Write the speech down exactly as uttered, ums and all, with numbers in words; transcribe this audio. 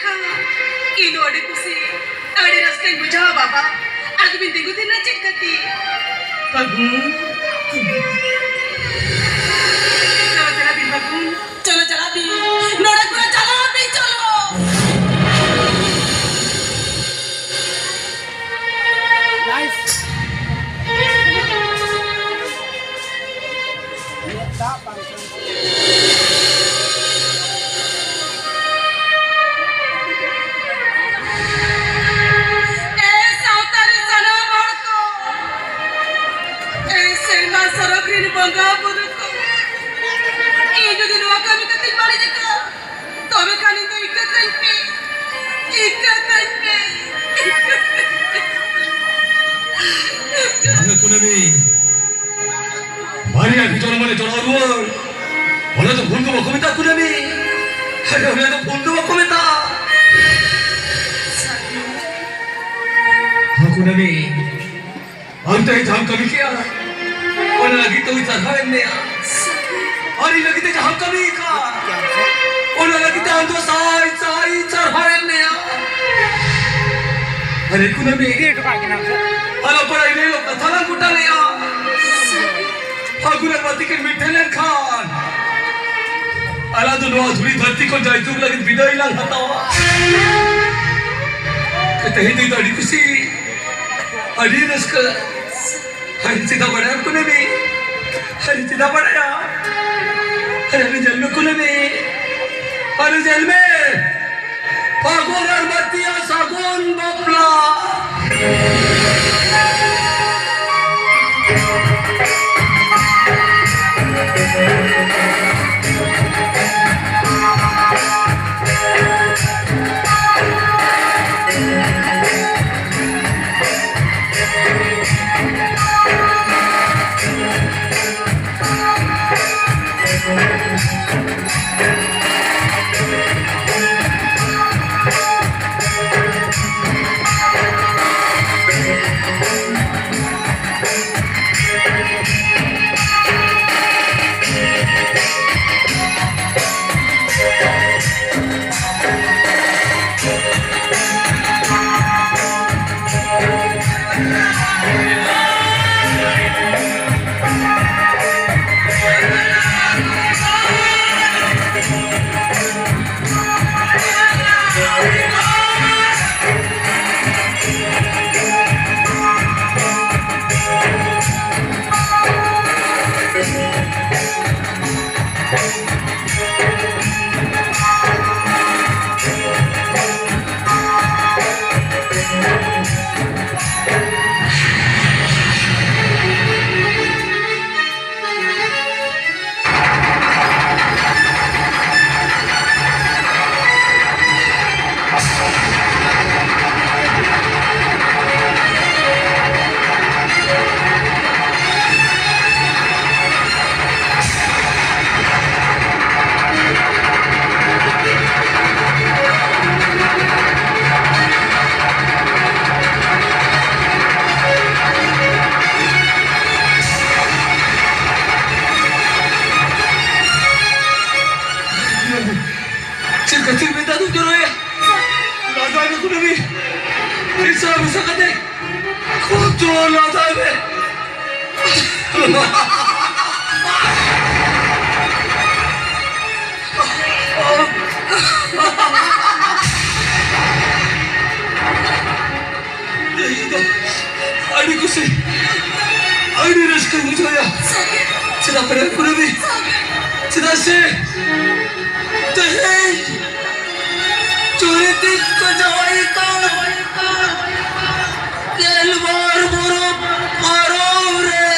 ᱤᱧ ᱫᱚ ᱟᱹᱰᱤ ᱠᱩᱥᱤ, ᱟᱹᱰᱤ ᱨᱟᱹᱥᱠᱟᱹᱧ ᱵᱩᱡᱷᱟᱹᱣᱟ ᱵᱟᱵᱟ᱾ ᱟᱫᱚ ᱵᱤᱱ ᱛᱤᱸᱜᱩ ᱛᱷᱤᱨ ᱞᱮᱱᱟ ᱪᱮᱫ ᱠᱷᱟᱹᱛᱤᱨ? ᱯᱷᱟᱹᱜᱩᱱ᱾ ᱪᱚᱞᱚ ᱪᱟᱞᱟᱜ ᱵᱤᱱ ᱯᱷᱟᱹᱜᱩᱱ, ᱪᱚᱞᱚ ᱪᱟᱞᱟᱜ ᱵᱤᱱ᱾ ᱱᱚᱰᱮ ᱠᱷᱚᱱᱟᱜ ᱪᱟᱞᱟᱜ ᱵᱤᱱ, ᱪᱚᱞᱚ᱾ ᱮ ᱥᱟᱶᱛᱟ ᱨᱮ ᱥᱟᱱᱟᱢ ᱦᱚᱲ ᱠᱚ, ᱮ ᱥᱮᱨᱢᱟ ᱥᱚᱨᱚᱜᱽ ᱨᱤᱱ ᱵᱚᱸᱜᱟ ᱵᱩᱨᱩ ᱠᱚ, ᱤᱧ ᱡᱩᱫᱤ ᱱᱚᱣᱟ ᱠᱟᱹᱢᱤ ᱠᱟᱛᱮᱧ ᱵᱟᱹᱲᱤᱡ ᱟᱠᱟᱫᱼᱟ, ᱛᱚᱵᱮ ᱠᱷᱟᱱ ᱤᱧ ᱫᱚ ᱤᱠᱟᱹ ᱠᱟᱹᱧ ᱯᱮ, ᱤᱠᱟᱹ ᱠᱟᱹᱧ ᱯᱮ᱾ ᱵᱟᱝᱟ ᱠᱩᱱᱟᱹᱢᱤ, ᱵᱟᱨᱭᱟ ᱜᱮ ᱡᱚᱱᱢᱚ ᱞᱮ ᱡᱚᱲᱟᱣ ᱨᱩᱣᱟᱹᱲ᱾ ᱚᱱᱟ ᱫᱚ ᱵᱷᱩᱞ ᱫᱚ ᱵᱟᱠᱚ ᱢᱮᱛᱟᱜ ᱠᱩᱱᱟᱹᱢᱤ᱾ ᱟᱨᱮ, ᱚᱱᱟ ᱫᱚ ᱵᱷᱩᱞ ᱫᱚ ᱵᱟᱠᱚ ᱢᱮᱛᱟᱜᱼᱟ᱾ ᱦᱚᱸ ᱠᱩᱱᱟᱹᱢᱤ, ᱟᱢ ᱛᱮ ᱡᱟᱦᱟᱸᱢ ᱠᱟᱹᱢᱤ ᱠᱮᱜᱼᱟ, ᱚᱱᱟ ᱞᱟᱹᱜᱤᱫ ᱛᱮ ᱩᱱᱤ ᱥᱟᱨᱦᱟᱣ ᱮᱢ ᱢᱮᱭᱟ᱾ ᱟᱨ ᱤᱧ ᱞᱟᱹᱜᱤᱫ ᱛᱮ ᱡᱟᱦᱟᱸᱢ ᱠᱟᱹᱢᱤ ᱠᱟᱜᱼᱟ, ᱚᱱᱟ ᱞᱟᱹᱜᱤᱫ ᱛᱮ ᱟᱢ ᱫᱚ ᱥᱟᱭ ᱥᱟᱭ ᱥᱟᱨᱦᱟᱣ ᱮᱢ ᱢᱮᱭᱟ᱾ ᱟᱨᱮ ᱠᱩᱱᱟᱹᱢᱤ, ᱤᱫᱤ ᱦᱚᱴᱚ ᱠᱟᱜ ᱠᱤᱱᱟᱢ ᱥᱮ? ᱟᱞᱚ ᱯᱟᱲᱟᱭ ᱞᱟᱹᱭ ᱞᱚ ᱠᱟᱛᱷᱟ ᱞᱟᱝ ᱜᱚᱴᱟ ᱞᱮᱜᱼᱟ᱾ ᱯᱷᱟᱹᱜᱩᱱ ᱟᱨ ᱵᱟᱹᱛᱤ ᱠᱤᱱ ᱢᱤᱫ ᱴᱷᱮᱱ ᱞᱮᱱᱠᱷᱟᱱ, ᱟᱞᱟᱝ ᱫᱚ ᱱᱚᱣᱟ ᱫᱷᱩᱲᱤ ᱫᱷᱟᱹᱨᱛᱤ ᱠᱷᱚᱱ ᱡᱟᱭᱡᱩᱜᱽ ᱞᱟᱹᱜᱤᱫ ᱵᱤᱫᱟᱹᱭ ᱞᱟᱝ ᱦᱟᱛᱟᱣᱟ᱾ ᱛᱮᱦᱮᱧ ᱫᱚ ᱤᱧ ᱫᱚ ᱟᱹᱰᱤ ᱠᱩᱥᱤ, ᱟᱹᱰᱤ ᱨᱟᱹᱥᱠᱟᱹ᱾ ᱟᱹᱰᱤ ᱪᱮᱫᱟᱜ ᱵᱟᱲᱟᱭᱟ ᱠᱩᱱᱟᱹᱢᱤ? ᱟᱹᱰᱤ ᱪᱮᱫᱟᱜ ᱵᱟᱲᱟᱭᱟ? ᱟᱹᱰᱤ ᱧᱮᱞ ᱢᱮ ᱠᱩᱱᱟᱹᱢᱤ, ᱟᱹᱰᱤ ᱧᱮᱞ ᱢᱮ᱾ ᱯᱷᱟᱹᱜᱩᱱ ᱟᱨ ᱵᱟᱹᱛᱤᱭᱟ ᱥᱟᱹᱜᱩᱱ ᱵᱟᱯᱞᱟ᱾ ᱠᱩᱱᱟᱹᱢᱤ, ᱢᱮᱥᱟ ᱢᱮᱥᱟ ᱠᱟᱛᱮ ᱠᱷᱩᱵ ᱡᱳᱨ ᱞᱟᱸᱫᱟᱭ ᱢᱮ᱾ ᱤᱧ ᱫᱚ ᱟᱹᱰᱤ ᱠᱩᱥᱤ, ᱟᱹᱰᱤ ᱨᱟᱹᱥᱠᱟᱹᱧ ᱵᱩᱡᱷᱟᱹᱣᱟ᱾ ᱪᱮᱫᱟᱜ ᱯᱮᱲᱟ ᱠᱩᱱᱟᱹᱢᱤ? ᱪᱮᱫᱟᱜ ᱥᱮ ᱛᱮᱦᱮᱧ ᱪᱩᱨᱤ ᱛᱤᱧ ᱠᱚ ᱡᱟᱶᱟᱭ ᱠᱟᱱ ᱜᱮᱞᱵᱟᱨ ᱵᱩᱨᱩ ᱯᱟᱨᱚᱢ ᱨᱮ᱾